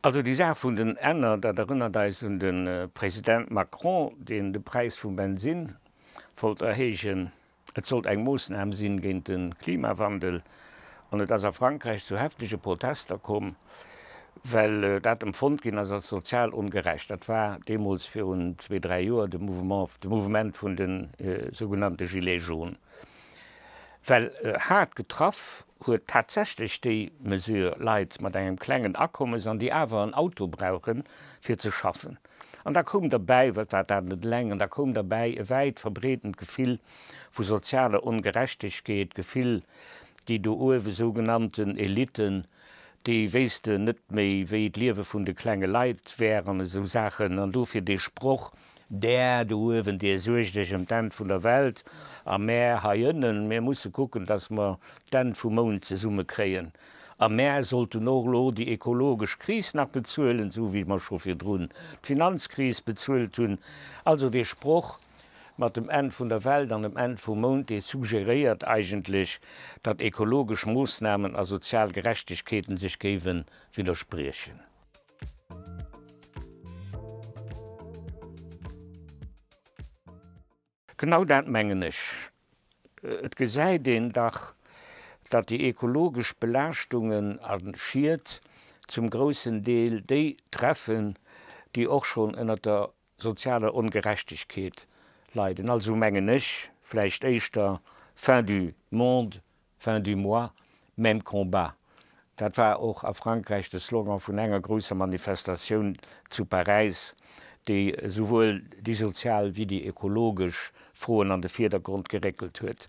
Also déi Saach vun den Enner, dat erënnert eis un de President Macron, deen de Präis vum Bensinn wollt erhéijen. Et sollt eng Moossnam sinn géint de Klimawandel an et ass a Frankräich zu heftege Protester komm, well dat empfonnt ginn ass als sozial ongerecht. Dat war deemools virun zwee, dräi Joer de Mouvement, de Mouvement vun de sougenannte Gilets jaunes. Well haart getraff huet tatsächlech déi Mesure Leit mat engem klengen Akommes an déi awer en Auto brauchen, fir ze schaffen. An da koum derbäi, well et war dat net eleng, an da koum derbäi e wäit verbreetent Gefill vu sozialer Ongerechtegkeet, d'Gefill, déi do uewe sougenannten Eliten, déi wéissten net méi, wéi d'Liewe vun de klenge Leit wär an esou Saachen. An dofir dee Sproch, Där do uewen, dir suergt iech ëm d'Enn vun der Welt, a mär hei ënnen, mir musse kucken, dass mer d'Enn vum Mount zesumme kréien. A mär sollten och elo déi ekologesch Kris nach bezuelen, esou wéi mer scho virdrun d'Finanzkris bezuelt hunn. Also dee Sproch mat dem Enn vun der Welt an dem Enn vum Mount, dee suggeréiert eigentlech, datt ekologesch Moossnamen a sozial Gerechtegkeeten sech géiwe widderspriechen. Genau dat mengen ech. Et gesäit een dach, datt déi ekologesch Belaaschtungen a Schied zum groussen Deel déi treffen, déi och schonn ënner der sozialer Ongerechtegkeet leiden. Also mengen ech vläicht éischter Fin du monde, Fin du mois, même combat. Dat war och a Frankräich de Slogan vun enger grousser Manifestatioun zu Paräis, déi esouwuel déi sozial wéi déi ekologesch Froen an de Virdergrond geréckelt huet.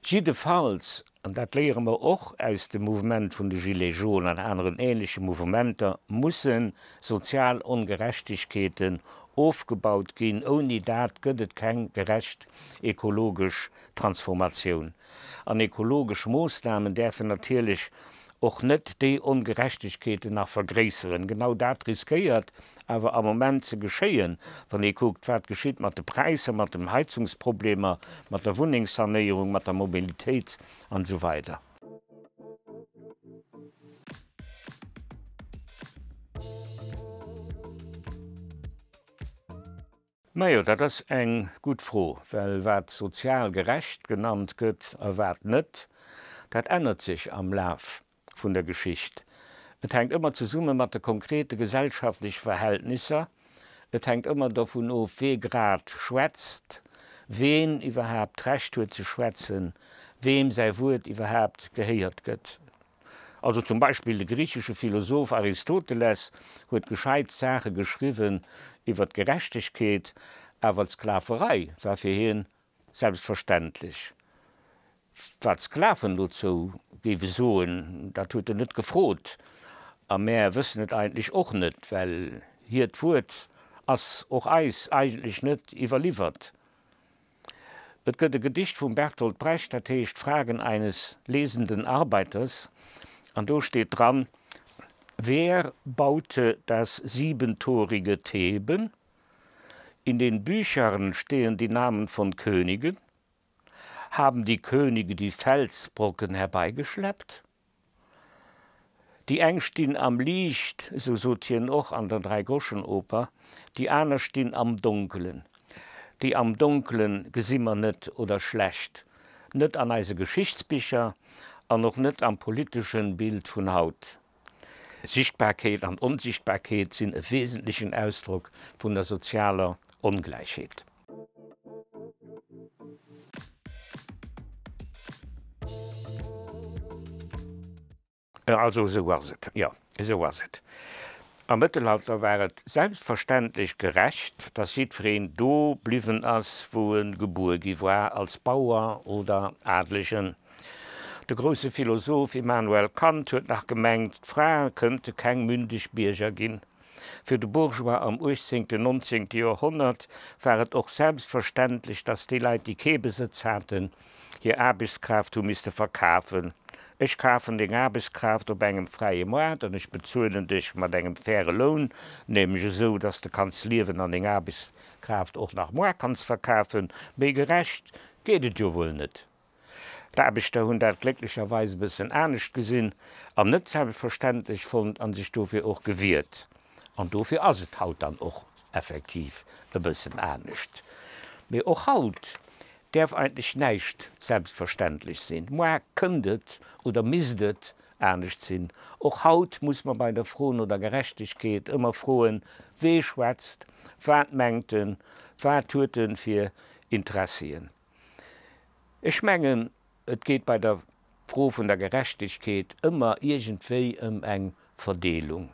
Jiddefalls, an dat léiere mer och aus dem Mouvement vun de Gilets jaunes an aneren ähnleche Mouvementer, musse sozial Ongerechtegkeeten ofgebaut ginn. Ouni dat gëtt et keng gerecht ekologesch Transformatioun. An ekologesch Moossnamen däerfen natierlech och net déi Ongerechtegkeeten nach vergréisseren. Genau dat riskéiert awer am Moment ze geschéien, wann ee kuckt, wat geschitt mat de Präisser, mat den Heizungsproblemer, mat der Wunnengssanéierung, mat der Mobilitéit an esou weider. Majo, dat ass eng gutt Fro, well wat sozial gerecht genannt gëtt a wat net, dat ännert sech am Laf vun der Geschicht. Et hänkt ëmmer zesumme mat de konkrete gesellschaftleche Verhältnisser, et hänkt ëmmer dovun of, wee grad schwätzt, ween iwwerhaapt d'Recht huet ze schwätzen, weem säi Wuert iwwerhaapt gehéiert gëtt. Also zum Beispill de griichesche Philosoph Aristoteles huet gescheit Saache geschriwwen iwwer d'Gerechtegkeet, awer d'Sklaverei war fir hien selbstverständlech. Wat d'Sklaven dozou géiwe soen, dat huet en net gefrot, a mär wëssen et eigentlech och net, well hiert Wuert ass och eis eigentlech net iwwerliwwert. Et gëtt e Gedicht vum Bertolt Brecht, dat heescht Fragen eines lesenden Arbeiters, an do steet dran, Wer baute das siebentorige Theben? In den Büchern stehen die Namen von Königen. Haben die Könige die Felsbrocken herbeigeschleppt? Déi eng stinn am Liicht, esou sot hien och an der Dräigroschenoper, déi aner stinn am Donkelen. Déi am Donkelen gesi mer net oder schlecht, net an eise Geschichtsbicher an och net am politeschen Bild vun haut. Sichtbarkeet an Onsichtbarkeet sinn e wesentlechen Ausdrock vun der sozialer Ongläichheet. Also esou ass et, jo, esou ass et. Am Mëttelalter war et selbstverständlech gerecht, dass jiddwereen do bliwwen ass, wou e gebuer gi war, als Bauer oder Adlegen. De grousse Philosoph Immanuel Kant huet nach gemengt, d'Frae kënnte keng mündeg Bierger ginn. Fir de Bourgeois am uechtzéngten, nonzéngte Joerhonnert war et och selbstverständlech, datt déi Leit, déi kee Besëtz haten, hir Aarbechtskraaft hu misste verkafen. Ech kafen deng Aarbechtskraaft op engem fräie Moart an ech bezuelen dech mat engem faire Loun, nämlech esou, datt s de kanns liewen an deng Aarbechtskraaft och nach moar kanns verkafen. Méi gerecht geet et jo wuel net. D'Aarbechter hunn dat glécklecherweis e bëssen anescht gesinn an net selbstverständlech fonnt a sech dofir och gewiert. An dofir ass et haut dann och effektiv e bëssen anescht. Mee och haut däerf eigentlech näischt selbstverständlech sinn. Moar kënnt et oder misst et anescht sinn. Och haut muss mer bei der Fro no der Gerechtegkeet ëmmer froen, Wee schwätzt? Wat mengt en? Wat huet e fir Interessien? Ech mengen, et geet bei der Fro vun der Gerechtegkeet ëmmer iergendwéi ëm eng Verdeelung,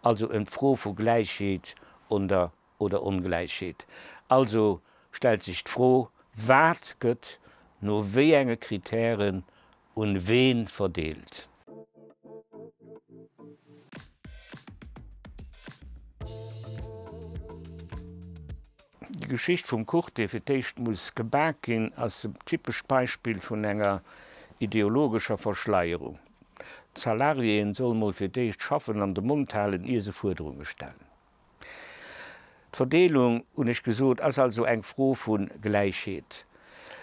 also ëm d'Fro vu Gläichheet oder oder Ongläichheet. Also stellt sech d'Fro, Wat gëtt no wéi enge Kritären un ween verdeelt? Déi Geschicht vum Kuch, dee fir d'éischt muss gebak ginn, ass e typescht Beispill vun enger ideologescher Verschleierung. D'Salariéen solle mol fir d'éischt schaffen an de Mond halen, ier se Fuerderunge stellen. D'Verdeelung, hunn ech gesot, ass also eng Fro vu Gläichheet.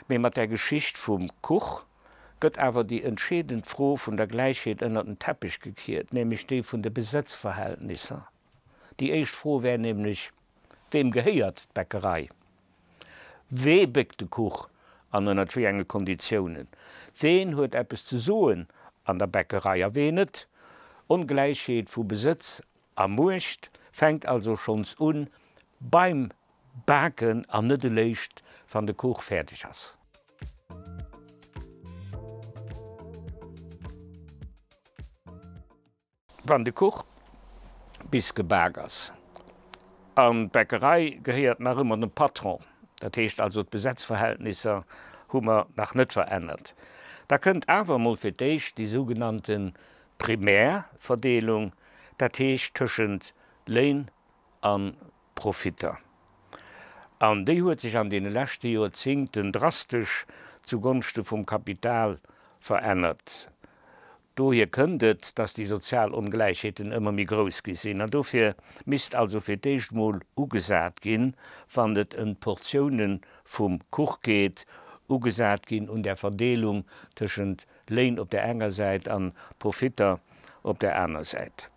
Mee mat der Geschicht vum Kuch gëtt awer déi entscheedend Fro vun der Gläichheet ënnert den Teppech gekiert, nämlech déi vun de Besëtzverhältnisser. Déi éischt Fro wär nämlech, Weem gehéiert d'Bäckerei? Wee béckt de Kuch an ënnert wéi enge Konditiounen? Ween huet eppes ze soen an der Bäckerei a wee net? Ongläichheet vu Besëtz A Muecht fänkt also schonns un beim Baken an net eléischt wann de Kuch fäerdeg ass. Wann de Kuch bis gebak ass an d'Bäckerei gehéiert nach ëmmer dem Patron, dat heescht also d'Besetzverhältnisser hu mer nach net verännert, da kënnt awer emol fir d'éischt déi sougenannte Primärverdeelung, dat heescht tëschent Léin a Profitter. An déi huet sech an deene leschte Joerzingten drastesch zu Gonschte vum Kapital verännert. Dohier kënnt et, dass déi sozial Ongläichheeten ëmmer méi grouss gi sinn. An dofir misst also fir d'éischt mol ugesat ginn, wann et ëm d'Portioune vum Kuch geet, ugesat ginn un där Verdeelung tëschent Léin op där enger Säit an Profitter op där aner Säit.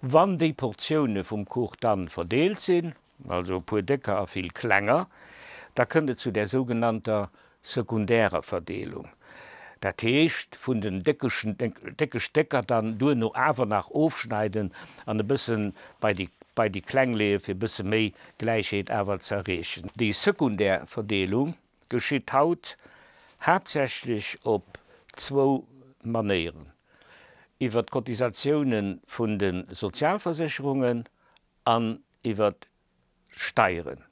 Wann déi Portioune vum Kuch dann verdeelt sinn, also e puer décker a vill klenger, da kënnt et zu där sougenannter sekundärer Verdeelung. Dat heescht, vun den décke Stécker dann duerno awer nach ofschneiden an e bëssen bei déi bei déi kleng leeë fir e bësse méi Gläichheet awer ze erreechen. Déi sekundär Verdeelung geschitt haut haaptsächlech op zwou Manéieren, iwwer d'Cotisatioune vun de Sozialversécherungen an iwwer d'Steieren.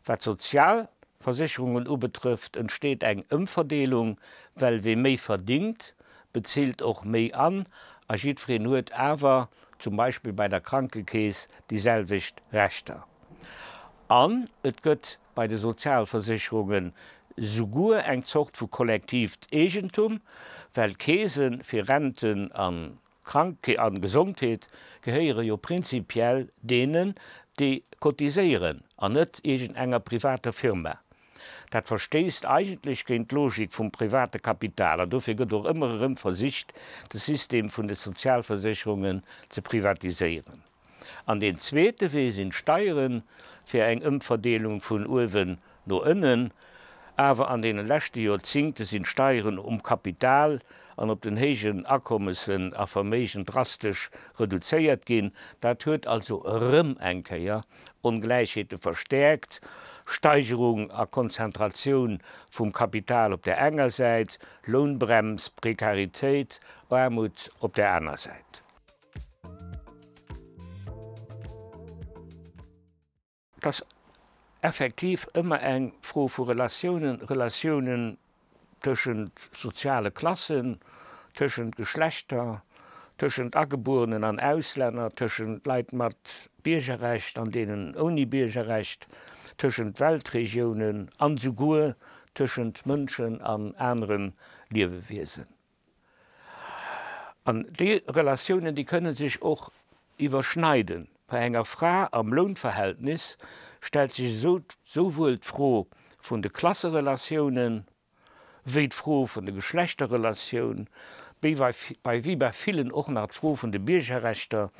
Wat d'Sozialversécherungen ubetrëfft, entsteet eng Ëmverdeelung, well wee méi verdingt, bezilt och méi an a jiddwereen huet awer, zum Beispill bei der Krankekeess, déi selwecht Rechter. An et gëtt bei de Sozialversécherungen souguer eng Zort vu kollektiivt Eegentum, well d'Keese fir Renten a Krank a Gesondheet gehéiere jo prinzipiell deenen, déi cotiséieren an net iergend enger privater Firma. Dat verstéisst eigentlech géint d'Logik vum private Kapital an dofir gëtt och ëmmer erëm versicht, de System vun de Sozialversécherungen ze privatiséieren. An deen zweete Wee sinn d'Steiere fir eng Ëmverdeelung vun uewen no ënnen. Awer an deene leschte Joerzingte sinn d'Steieren um Kapital an op den héijen Akommessen a Verméigen drastesch reduzéiert ginn. Dat huet also erëm eng Kéier Ongläichheete verstäerkt, Steigerung a Konzentratioun vum Kapital op där enger Säit, Lounbrems, Prekaritéit, Aarmut op där aner Säit. Et ass effektiv ëmmer eng Fro vu Relatiounen, Relatiounen tëschent soziale Klassen, tëschent Geschlechter, tëschent Agebuerenen an Auslänner, tëschent Leit mat Biergerrecht an deenen ouni Biergerrecht, tëschent Weltregiounen an esouguer tëschent Mënschen an anere Liewewiesen. An déi Relatiounen, déi kënne sech och iwwerschneiden. Bei enger Fra am Lounverhältnis stellt sech esou souwuel d'Fro vun de Klasserelatiounen. wéi d'Fro vun der Geschlechterrelatioun, wéi bei villen och nach d'Fro vun de Biergerrechter,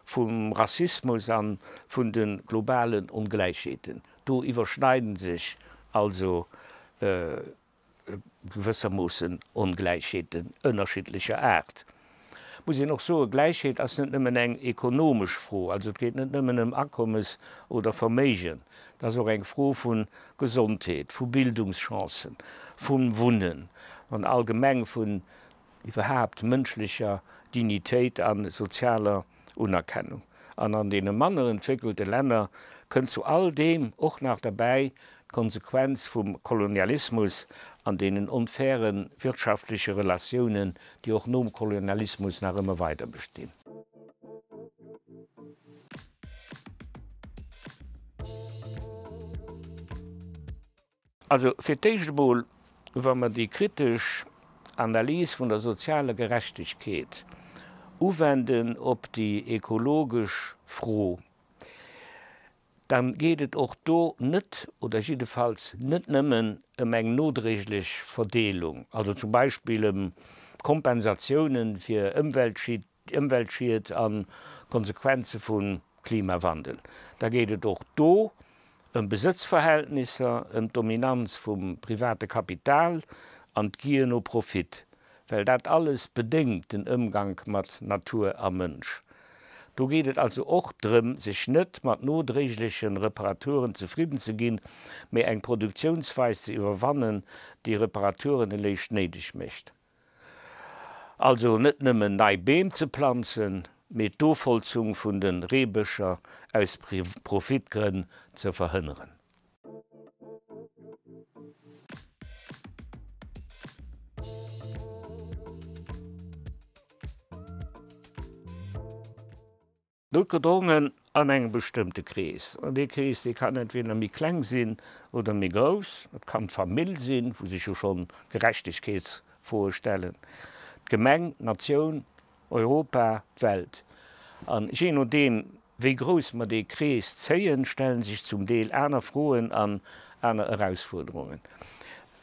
vum Rassismus a vun de globalen Ongläichheeten. Do iwwerschneiden sech also gewëssermoossen Ongläichheeten ënnerschiddlecher Aart. Muss een och soen, Gläichheet ass net nëmmen eng ekonomesch Fro, also et geet net nëmmen ëm Akommes oder Verméigen, et ass och eng Fro vu Gesondheet, vu Bildungschancen, vum Wunnen an allgemeng vun iwwerhaapt mënschlecher Dignitéit a sozialer Unerkennung. An an deene manner entwéckelte Länner kënnt zu all deem och nach derbäi d'Konsequenz vum Kolonialismus an deenen onfaire wirtschaftleche Relatiounen, déi och nom Kolonialismus nach ëmmer weider bestinn. Also fir d'éischt emol, wa mer déi kritesch Analys vun der sozialer Gerechtegkeet uwenden op déi ekologesch Fro, da geet et och do net, oder jiddefalls net nëmmen, ëm eng nodréiglech Verdeelung, also zum Beispill ëm Kompensatiounen fir Ëmweltschied a Konsequenze vum Klimawandel. Da geet et och do ëm Besëtzverhältnisser, ëm d'Dominanz vum private Kapital an d'Gier no Profit, well dat alles bedéngt den Ëmgank mat Natur a Mënsch. Do geet et also och drëm, sech net mat nodréigleche Reparaturen zefridden ze ginn, mee eng Produktiounsweis ze iwwerwannen, déi Reparaturen eléischt néideg mécht. Also net nëmmen nei Beem ze planzen, mee d'Ofholzung vun de Reebëscher aus Profitgrënn ze verhënneren. Noutgedrongen an engem bestëmmte Krees. An dee Krees, dee kann entweder méi kleng sinn oder méi grouss. Dat kann d'Famill sinn, wou sech jo schonn Gerechtegkeetsfroe stellen, d'Gemeng, d'Natioun, Europa, d'Welt. An jee nodeem, wéi grouss mer dee Krees zéien, stellen sech zum Deel aner Froen an aner Erausfuerderungen.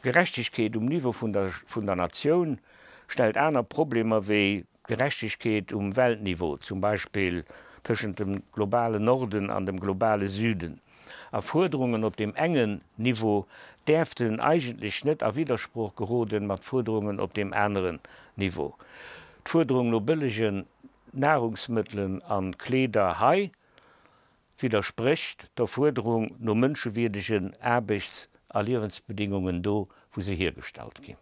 Gerechtegkeet um Niveau vun der vun der Natioun stellt aner Problemer wéi Gerechtegkeet um Weltniveau, zum Beispill tëschent dem globalen Norden an dem globale Süden. A Fuerderungen op deem engen Niveau däerften eigentlech net a Widdersproch geroden mat Fuerderungen op deem aneren Niveau. D'Fuerderung no bëllegen Nahrungsmëttelen an Kleeder hei widdersprécht der Fuerderung no mënschewierdegen Aarbechts a Liewensbedingungen do, wou se hiergestallt ginn.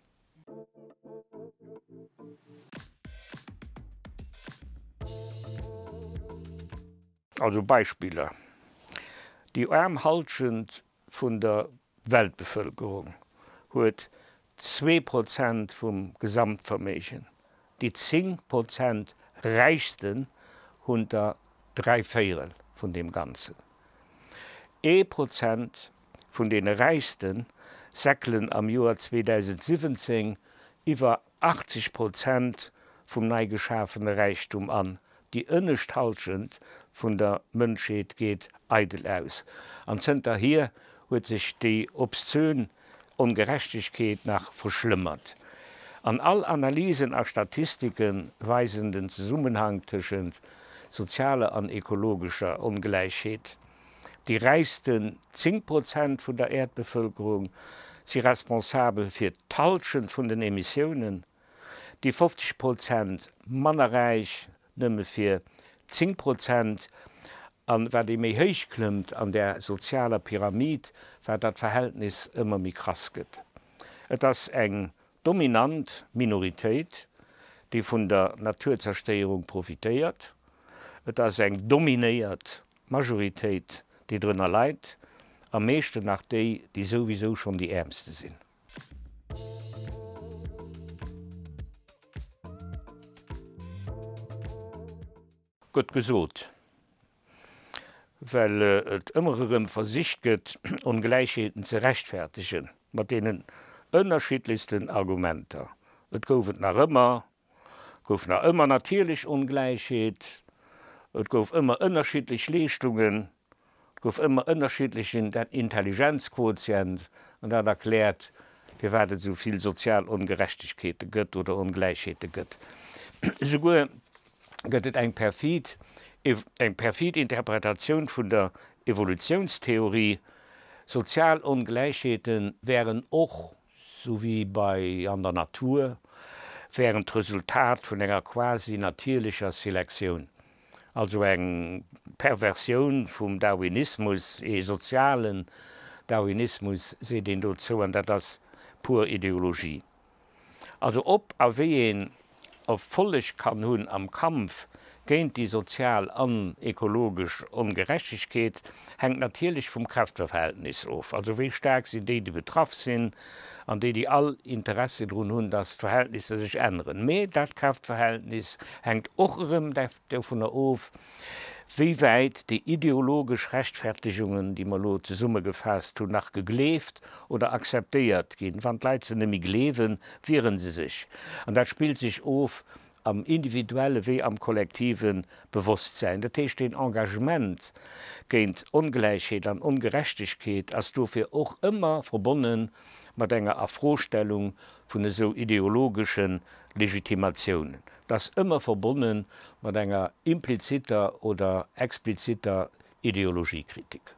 Also Beispiller, Déi aarm Halschent vun der Weltbevëlkerung huet 2% vum Gesamtverméigen, déi 10% Räichsten hunn der dräivéierel vun deem Ganzen. Ee Prozent vun deene Räichste säckelen am Joer 2017 iwwer 80 Prozent vum nei geschafene Räichtum an. Déi ënnescht Hallschent vun der Mënschheet geet eidel aus. An zënterhier huet sech déi obszön Ongerechtegkeet nach verschlëmmert. An all Analysen a Statistike weisen den Zesummenhank tëschent sozialer an ekologescher Ongläichheet. Déi räichsten 10 Prozent vun der Äerdbevëlkerung si responsabel fir d'Hallschent vun den Emissiounen, déi 50 Prozent manner räich nëmme fir 10 Prozent. An wat ee méi héich klëmmt an där sozialer Pyramid, wat dat Verhältnis ëmmer méi krass gëtt. Et ass eng dominant Minoritéit, déi vun der Naturzerstäierung profitéiert. Et ass eng dominéiert Majoritéit, déi drënner leit, am meeschten nach déi, déi souwisou schonn déi Äermste sinn. Gëtt gesot, well et ëmmer erëm versicht gëtt, Ongläichheeten ze rechtfertegen mat deenen ënnerschiddlechsten Argumenter. Et gouf et nach ëmmer, gouf nach ëmmer natierlech Ongläichheet, et gouf ëmmer ënnerschiddlech Leeschtungen, et gouf ëmmer ënnerschiddlechen Intelligenzquotient, an dat erkläert. firwat et esou vill sozial Ongerechtegkeete gëtt oder Ongläichheete gëtt. Esouguer gëtt et eng perfid eng perfid Interpretatioun vun der Evolutiounstheorie, Sozial Ongläichheete wären och, sou wéi bei an der Natur, wären d'Resultat vun enger quasi natierlecher Selektioun. Also eng Perversioun vum Darwinismus, ee sozialen Darwinismus seet een dozou, an dat ass pur Ideologie. Also ob a wéi een Erfolleg kann hunn am Kampf géint déi sozial an ekologesch Ongerechtegkeet, hänkt natierlech vum Kräfteverhältnis of. Also wéi staark sinn déi, déi betraff sinn, an déi, déi all Interessi drun hunn, datt d'Verhältnisser sech änneren. Mee dat Kräftverhältnis hänkt och erëm dovunner of, wéi wäit déi ideologesch Rechtfertegungen, déi mer elo zesummegefaasst hunn, nach gegleeft oder akzeptéiert ginn. Wann d'Leit se net méi gleewen, wiere se sech. An dat spillt sech of am individuelle wéi am kollektive Bewosstsäin. Dat heescht, deen Engagement géint Ongläichheet an Ongerechtegkeet ass dofir och ëmmer verbonne mat enger Afrostellung vun esou ideologesche Legitimatiounen. Dat ass ëmmer verbonne mat enger impliziter oder expliziter Ideologiekritik.